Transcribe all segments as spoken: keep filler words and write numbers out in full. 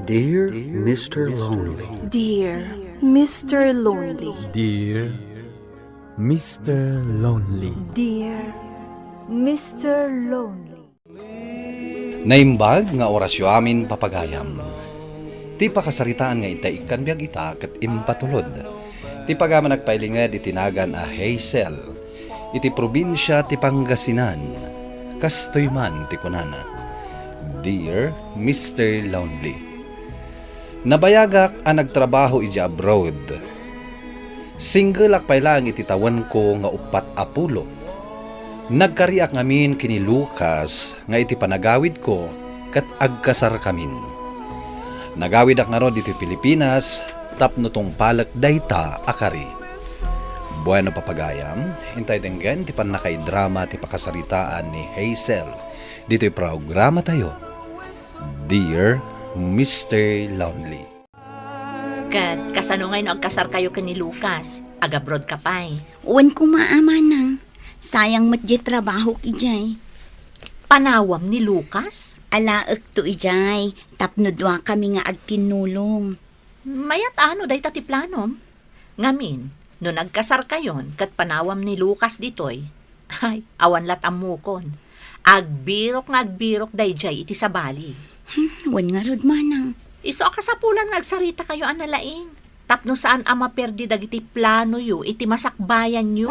Dear Mister Lonely. Dear Mister Lonely. Dear Mister Lonely. Dear Mister Lonely. Naimbag nga orasyo amin, papagayam. Ti pakasaritaan nga intay ikkan biag ita ket impatulod ti pagayam a nagpailinged iti nagan a Hazel, iti probinsia ti Pangasinan. Kastoy man ti kunana, "Dear Mister Lonely, nabayagak a nagtrabaho idiay abroad. Singgelak pay laeng iti tawenko nga uppat a pulo. Nagkariak ngamin ken ni Lucas nga iti panagawidko ket agkasarkamin. Nagawidak ngarud iti Pilipinas tapno tungpalek dayta a kari." Bueno, papagayam, intay denggen ti pannakaidrama ti pakasaritaan ni Hazel ditoy programatayo, Dear Mister Lonely. Ket kasano ngay no agkasarkayo ken ni Lucas? Agabroad ka pay. Wen koma, manang. Sayang met diay trabahok idiay. Panawam ni Lucas? Alaekto idiay, tapno duakami nga agtinnulong. Mayat a no dayta ti planom. Ngamin, no nagkasarkayon ket panawam ni Lucas ditoy, ay, awan lat ammokon. Agbirok nga agbirok daydiay iti sabali. Hmm, wen ngarud, manang. Isu a kasapulan nga agsaritakayo a nalaing, tapno saan a maperdi dagiti planoyo iti masakbayanyo.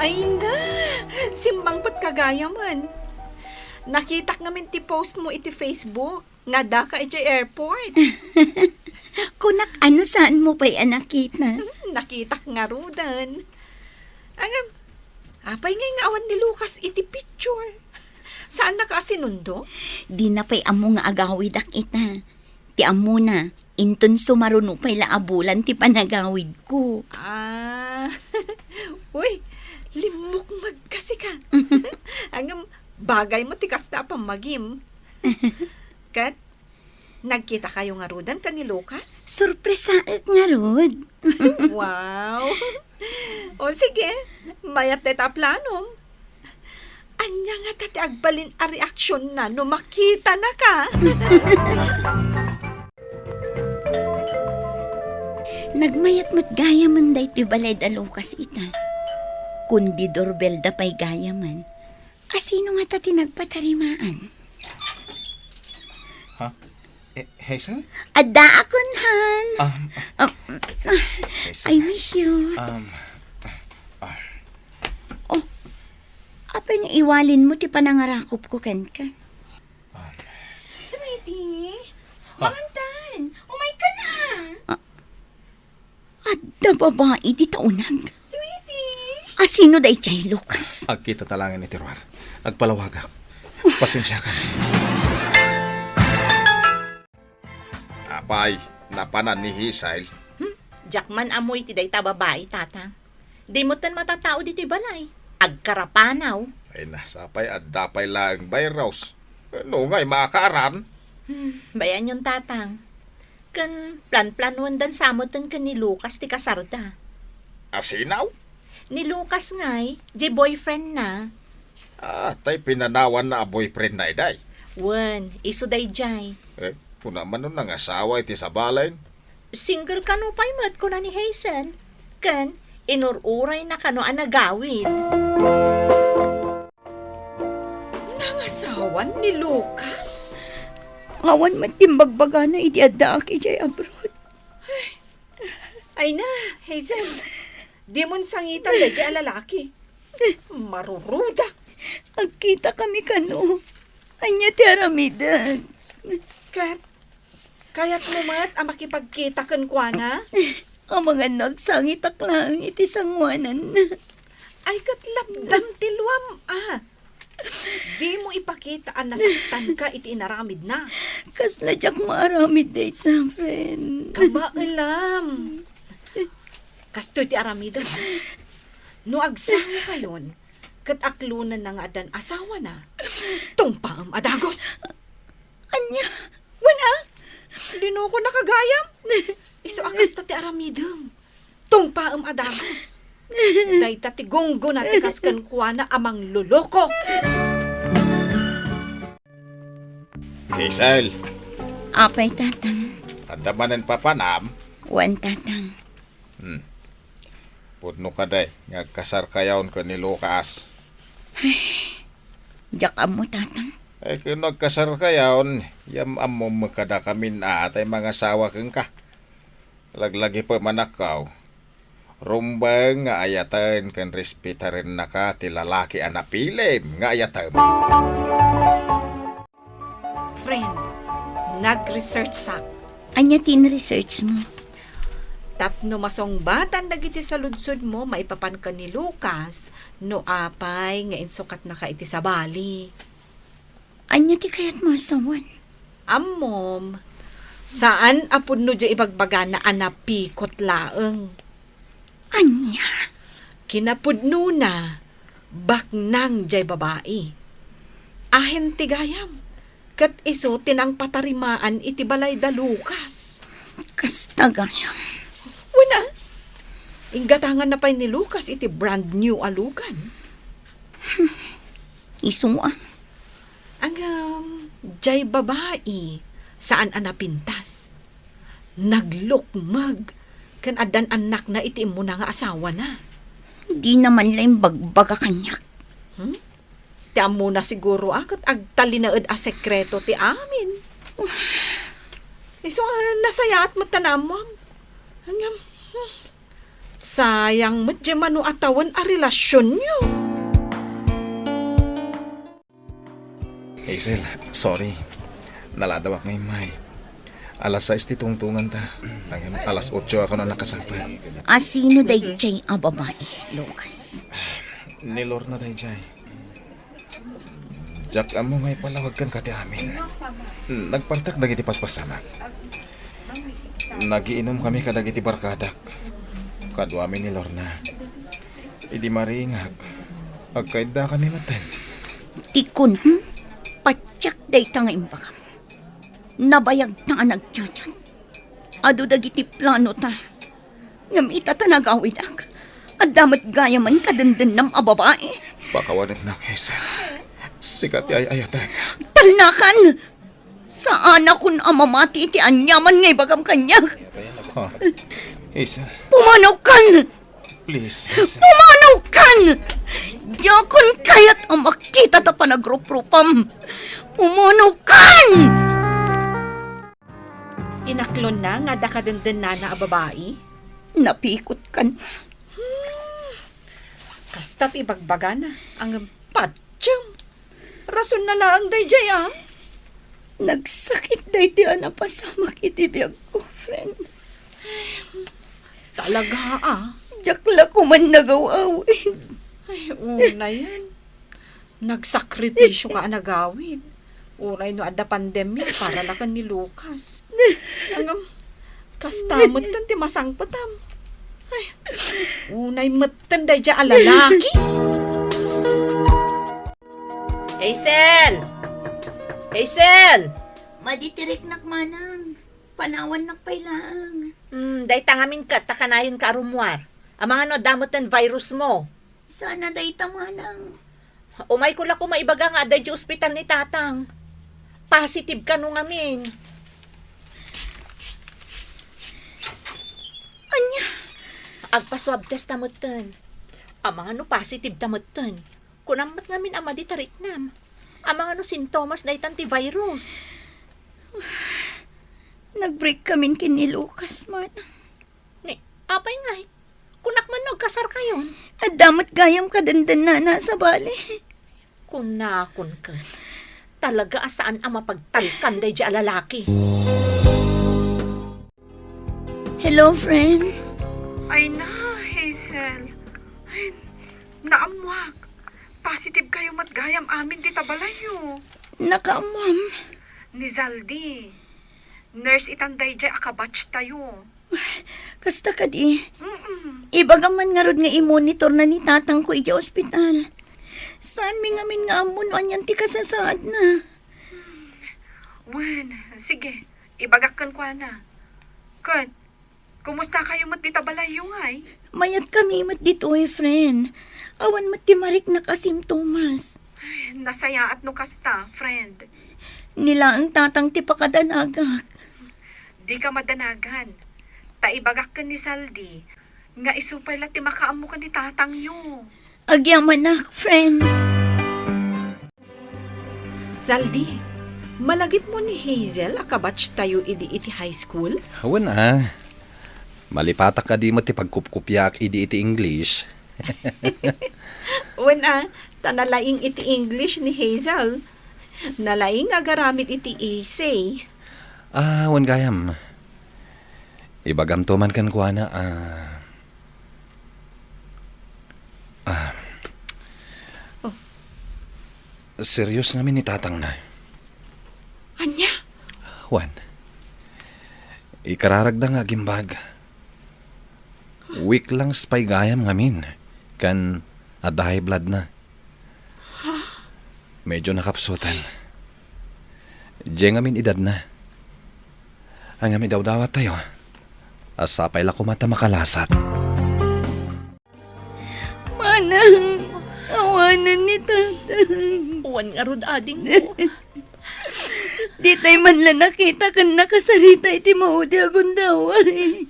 Ay na, simmangpetka gayamen. Nakitak ngamin ti post mo iti Facebook nga addaka idiay airport. Kunak, ano, saanmo pay a nakita? Hmm, nakitak ngaruden. Ngem, apay ngay nga awan ni Lucas iti picture? Saannaka a sinundo? Dina pay ammo nga agawidak ita. Ti ammona, inton sumaruno pay la a bulan ti panagawidko. Ah, uy, limmukmeg kasi ka. Ngem, bagay mo ti kasta a pammagim. Ket, nagkitakayo ngaruden ken ni Lucas? Sorpresaek ngarud. Wow! O sige, mayat dayta a planom. Ania ngata ti agbalin a reaksionna no makitanaka? Nagmayat met gayamen daytoy balay da Lucas ita. Kundi doorbell da pay gayamen. Asino ngata ti nagpatarimaan? Ha? Eh, Hazel? Addaakon, han. Um, Um, ah, Hazel. I miss you. Um, ah, ah. Oh, apay nga iwalin mo ti panangarakupko kenka? Um. Sweetie, Ha? Mangantan, umay ka na. Ah, adda babai dita uneg. Sweetie. Asino daydiay, Lucas? Agkita ta laeng iti ruar. Agpalawagak. Pasensiakan. Apay, napanan ni Hazel? Hmm, diak man ammo iti dayta babai, Tatang. Di metten matatao ditoy balay. Agkarapanaw. Ay na, sapay adda pay laeng virus. No ngay makaaran? Hmm, bayanyon, Tatang. Ken planplanuendan sa metten ken ni Lucas ti kasarda. Asinaw? Ni Lucas ngay, diay boyfriend na. Ah, tay pinanawanna a boyfriend na iday? Wen, isu daydiay. Eh, kuna man no nangasawa iti sabalen? Single kano pay met, kuna ni Hazel. Ken, inur-urayna kano a nagawid. Nangasawan ni Lucas? Awan met ti imbagbagana idi addaak idiay abroad. Ay na, Hazel. Dimon sangitan daydiay a lalaki. Marurudak. Agkitakami kano. Ania ti aramidek? Ket, kayatmo met a makipagkita kenkuana? Amangan no agsangitak laeng iti sangoanan. Ay, ket lapdan ti luam, a. Dimo ipakita a nasaktanka iti inaramidna. Kasla diak maaramid dayta, friend. Kabaelam. Kastoy ti aramidem. No agsangokayon, ket aklonenna nga addan asawana, tungpaem a dagus. Ania? Wen a? Linokona gayam? Isu a kasta ti aramidem. Tungpaem a dagus. Dayta ti gunggona ti kas kenkuana a mangloloko. Hazel, Apay, Tatang. Adda manen papanam? Wen, Tatang. Hmm. Pudno kadi nga agkasarkayon ken ni Lucas? Diak ammo, Tatang. Ay, ken no agkasarkayon, yam-ammom kadakamin a tay mangasawa kenka. Laglagipem a nakkaw. Rumbeng nga ayaten ken respetarennaka ti lalaki a napilim nga ayatem. Friend, nag-researchak. Ania ti in-research mo? Tapno masungbatan dagiti saludsodmo maipapan ken ni Lucas, no apay nga insukatnaka iti sabali. Ania ti kayatmo a sawen? Ammom, saan a pudno diay ibagbagana a napikot laeng. Ania? Kinapudnona, baknang diay babai. Ahen ti gayam, ket isu ti nangpatarimaan iti balay da Lucas. Kasta gayam. Wen a, inggatanganna pay ni Lucas iti brand new a Logan. Isu a. Ngem, diay babai, saan a napintas. Naglukmeg, ken addan annakna iti immuna nga asawana. Dina man la imbagbaga kaniak. Hmm? Ti ammona siguro a ket agtalinaed a sekreto ti amin. Isu a nasayaat met ta naammoam. Ngem, hmm, sayang met diay mano a tawen a relasionyo. Hazel, sorry. Naladawak nga immay. Alas sais ti tungtunganta. Ngem alas otso a kuno nakasapa. A sino daydiay a babai, Lucas? Ni Lorna daydiay. Diak ammo nga ipalawag kenka ti amin. Nagpartak dagiti paspasamak. Nagiinumkami kadagiti barkadak. Kaduami ni Lorna. Idi maringak, agkaiddakami metten. Ti kun, hmm? Patiek dayta nga imbagam. Nabayagta a nagchat-chat. Adu dagiti planota. Ngem ita ta nagawidak, adda met gayamen kadendennam a babai. Pakawanetnak, Hazel. Sika ti ay-ayatek. Talnakan! Saanakon a mamati iti aniaman nga ibagam kaniak. Ha? Hazel. Pumanawkan! Please, Hazel. Pumanawkan! Diakon kayat a makita ta panagruprupam. Pumanawkan! Inaklonna nga adda kadendennana a babai? Napikotkan. Hmm. Kasta ti ibagbagana, ngem patiem. Rasonna laeng daydiay, a? Nagsakit daydi a napasamak iti biagko, friend. Talaga, a? Diak la koma nagaw-awid. Ay, unayen. Nagsakripisio ka a nagawid. Uray no adda pandemia, para la ken ni Lucas. Ngem, kasta metten ti masangpetam. Ay, unay metten daydiay a lalaki. Hazel! Hazel! Madi ti riknak, manang. Panawannak pay laeng. Hmm, dayta ngamin ket ta kanayonka a rummuar. Amangan no adda metten virus mo. Saan a dayta, manang. Umayko la koma ibaga nga adda idiay ospital ni tatang. Positive kano ngamin. Ania? Agpa-swab test ta metten. Amangan no positive ta metten. Kunam met ngamin a madi ta riknam. Amangan no sintomas daytan ti virus. Nag-break kamin ken ni Lucas, manang. Ni, apay ngay? Kunak man no agkasarkayon? Adda met gayam kadendennana a sabali. Kunakon ket, talaga a saan a mapagtalkan daydiay a lalaki. Hello, friend. Ay na, Hazel. Ay, naammuak. Positive kayo met gayam amin dita balayyo. Nakaammuam? Ni Zaldi. Nurse itan daydiay a kabatch tayo. Kasta kadi? Mm-mm. Ibagam man ngarud nga imonitorna ni tatangko idiay ospital. Saanmi ngamin nga ammo no anian ti kasasaadna. Wen, sige. Ibagak kenkuana. Ket, kumusta kayo met dita balayyo ngay? Mayat kami met ditoy, friend. Awan met ti mariknak a simptomas. Ay, nasayaat no kasta, friend. Ni laeng tatang ti pakadanagak. Dika madanagan. Ta ibagak ken ni Saldi nga isu pay la ti makaammo ken ni tatangyo. Agyamanak, friend. Saldi, malagipmo ni Hazel a kabatch tayo idi iti high school? Wen a. Malipatak kadi met ti pagkupkopiaak idi iti English. Wen a, ta nalaing iti English ni Hazel. Nalaing agaramid iti essay. Ah, wen gayam. Ibagamto man kenkuana a, ah, Oh. Serios ngamin ni tatangna. Ania? Wen, ikararagda nga agimbag. Weak lungs pay gayam ngamin, ken adda high blood na. Medyo nakapsutan. Diay ngamin edadna. Ngem idawdawat tayo. Sapay la koma ta makalasat. Manang, awanen ni tatang. Wen ngarud, adingko. Ditay man la nakita ken nakasarita iti maudi a gundaway.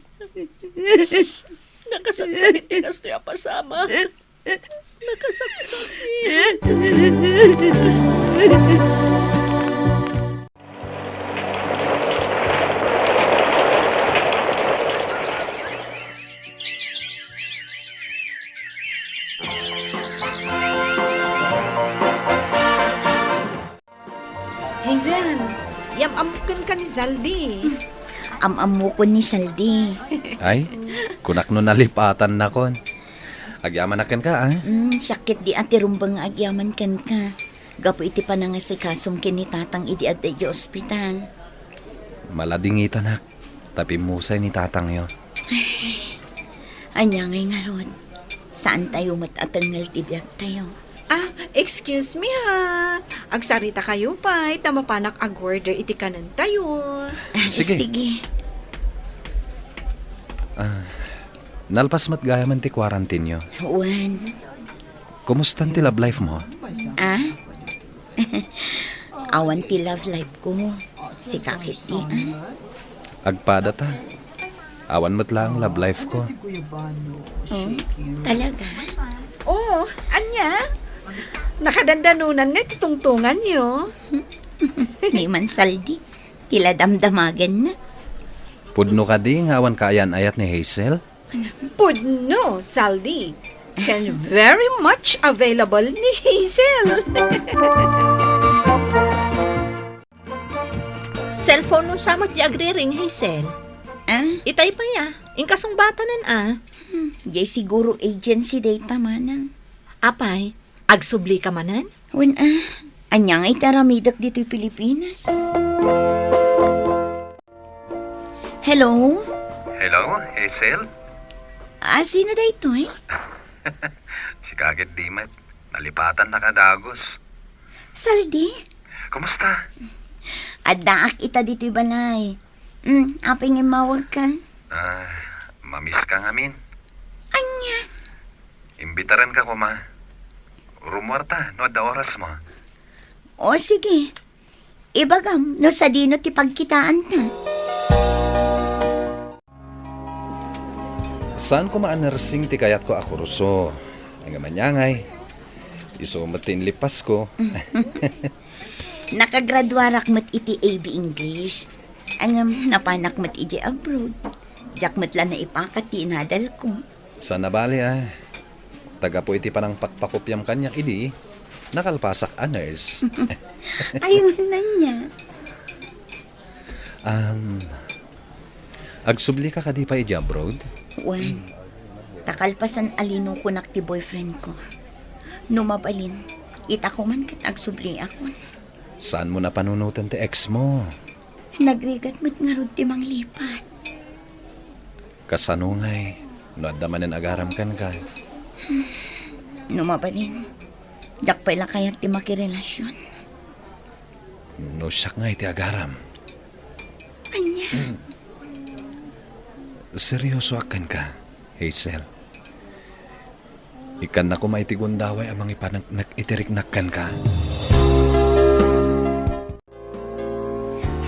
Nakasaksak iti kastoy a pasamak. Nakasaksak. Hazel, yam-ammoken ka ni Saldi. Am-ammokon ni Saldi. Ay, kunak no nalipatannakon. Agyamanak kenka, a? Mm, siak ketdi a ti rumbeng nga agyaman kenka. Gapu iti panangasikasom ken ni tatang idi adda idiay ospital. Maladingitanak, ta pimmusay ni tatangyo. Ania ngay ngarud? Saantayo met a tengngel ti biagtayo. Ah, excuse me ha. Agsaritakayo pay, ta mapanak ag-order iti kanentayo. Ah, sige. Sige. Ah, nalpas met gayamen ti quarantine-yo. Wen. Kumustan ti love life mo? Ah? Awan ti love life ko. Sika ketdi, ah? Agpada ta. Awan met laeng love life ko. Oh, talaga? Oh, ania? Nakadandanunan nga ti tungtunganyo. Ni man Saldi, ti la damdamagenna. Pudno kadi nga awan kaayan-ayat ni Hazel? Pudno, Saldi. Ken very much available ni Hazel. Cellphone-mo sa met ti agriring, Hazel? Ah? Itay pay a. Inka sungbatanen a. Hmm, diay siguro agency dayta, manang. Apay, agsubli ka manen? Wen a. Ania ngay ti aramidek ditoy Pilipinas? Hello? Hello, Hazel? Ah, sino daytoy? Sika ketdi met. Nalipatannaka a dagus. Saldi? Kumusta? Addaak ita ditoy balay. Mm, apay nga immawagka? Ah, mamiss ka ngamin. Ania? Imbitaranka koma. Rummuarta no adda orasmo. O, sige. Ibagam no sadino ti pagkitaanta. Saan koma a nursing ti kayatko a kurso. Ngem ania ngay, isu met ti inlippasko. Nakagraduarak met iti A B English. Ngem napanak met idiay abroad. Diak met la naipakat ti inadalko. Saan a bale a. Ta gapu iti panangpakpakopiam kaniak idi, nakalpasak a nurse. Ay, wen ania? Um, agsublika kadi pay idiay abroad? Wen, ta kalpasan a linukonak ti boyfriend ko. No mabalin, ita koman ket agsubliakon. Saanmo napanunoten ti ex mo? Nagrigat met ngarud ti manglipat. Kasano ngay no adda manen agaram kenka? No mabalin, diak pay la kayat ti makirelasion. No siak ngay ti agaram? Ania? Seryosoak kenka, Hazel. Ikkanna koma iti gundaway a mangipaneknek iti riknak kenka.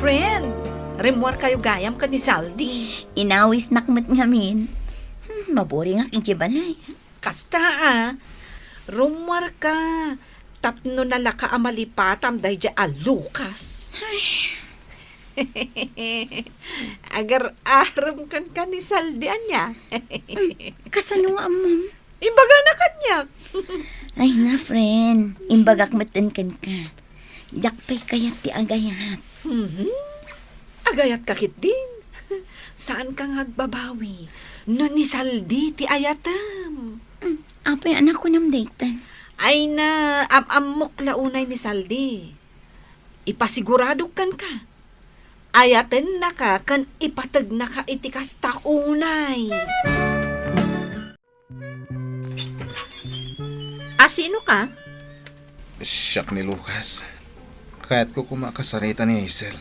Friend, rimmuarkayo gayam ken ni Saldi. Inawisnak met ngamin. Hmm, maburingak idiay balay. Kasta a, rummuarka tapno nalaka a malipatam daydiay a Lucas. Ay. Agar-arem kenka ni Saldi ania? Hmm, kasano nga ammom? Imbagana kaniak. Ay na, friend. Imbagak metten kenka. Diak pay kayat ti agayat. Mhm. Agayatka ketdin. Saanka nga agbabawi no ni Saldi ti ayatem. Mm, apay a nakunam dayta? Ay na, am-ammok la unay ni Saldi. Ipasiguradok kenka. Ayatennaka ken ipategnaka iti kasta unay. A sino ka? Siak ni Lucas. Kayatko koma a kasarita ni Hazel.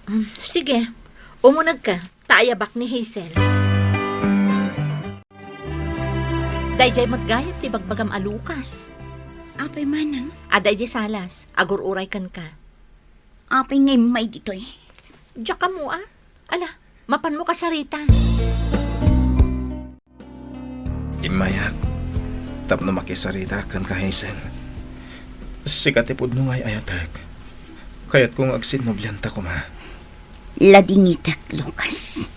Mm, sige, umunegka, ta ayabak ni Hazel. Daydiay met gayam ti bagbagam a Lucas. Apay manang? A daydiay salas, agur-uray kenka. Apay nga immay ditoy? Diak ammo a. Ala, mapanmo kasarita. Immayak tapno makisarita kenka, Hazel. Sika ti pudno nga ay-ayatek. Kayatko nga agsinnublianta koma. Ladingitek, Lucas.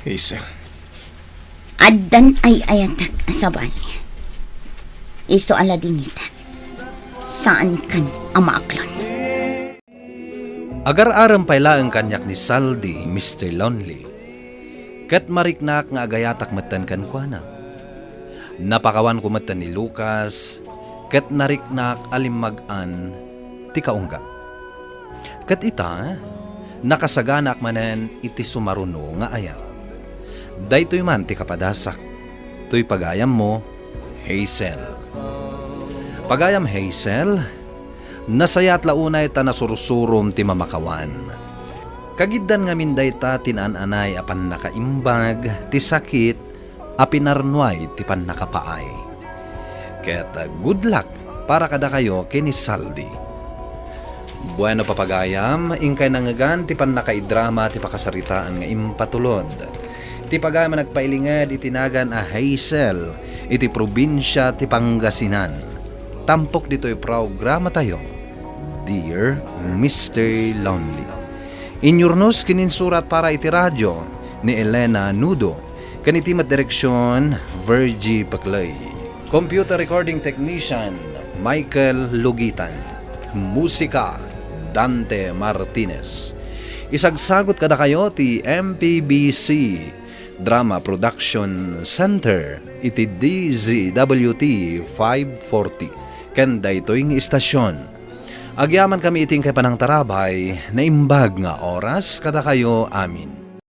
Hazel. Addan ay-ayatek a sabali. Isu a ladingitek. Saankan a maaklon. Agar-arem pay laeng kaniak ni Saldi, Mister Lonely. Ket mariknak nga agayatak metten kenkuana. Napakawanko metten ni Lucas, ket nariknak a limmag-an ti kaunggak. Ket ita, nakasaganaak manen iti sumaruno nga ayat. Daytoy man ti kapadasak, toy pagayammo, Hazel. Pagayam Hazel, nasayaat la unay ta nasursurom ti mamakawan. Kagiddan ngamin dayta ti naan-anay a pannakaimbag ti sakit a pinarnuay ti pannakapaay. Ket good luck para kadakayo ken ni Saldi. Bueno, papagayam, inkay nangngegan ti pannakaidrama ti pakasaritaan nga impatulod. Ti pagayam a nagpailinged iti nagan a Hazel iti probinsia ti Pangasinan. Tampok ditoy programatayo, Dear Mister Lonely. Inyurnos ken insurat para iti radio ni Elena Nudo, ken iti met direksion, Virgie Paclay. Computer recording technician, Michael Lugitan. Musika, Dante Martinez. Isagsagot kadakayo ti M P B C Drama Production Center iti D Z W T five forty ken daytoy nga istasyon. Agyamankami iti inkay panangtarabay, naimbag nga oras kadakayo amin.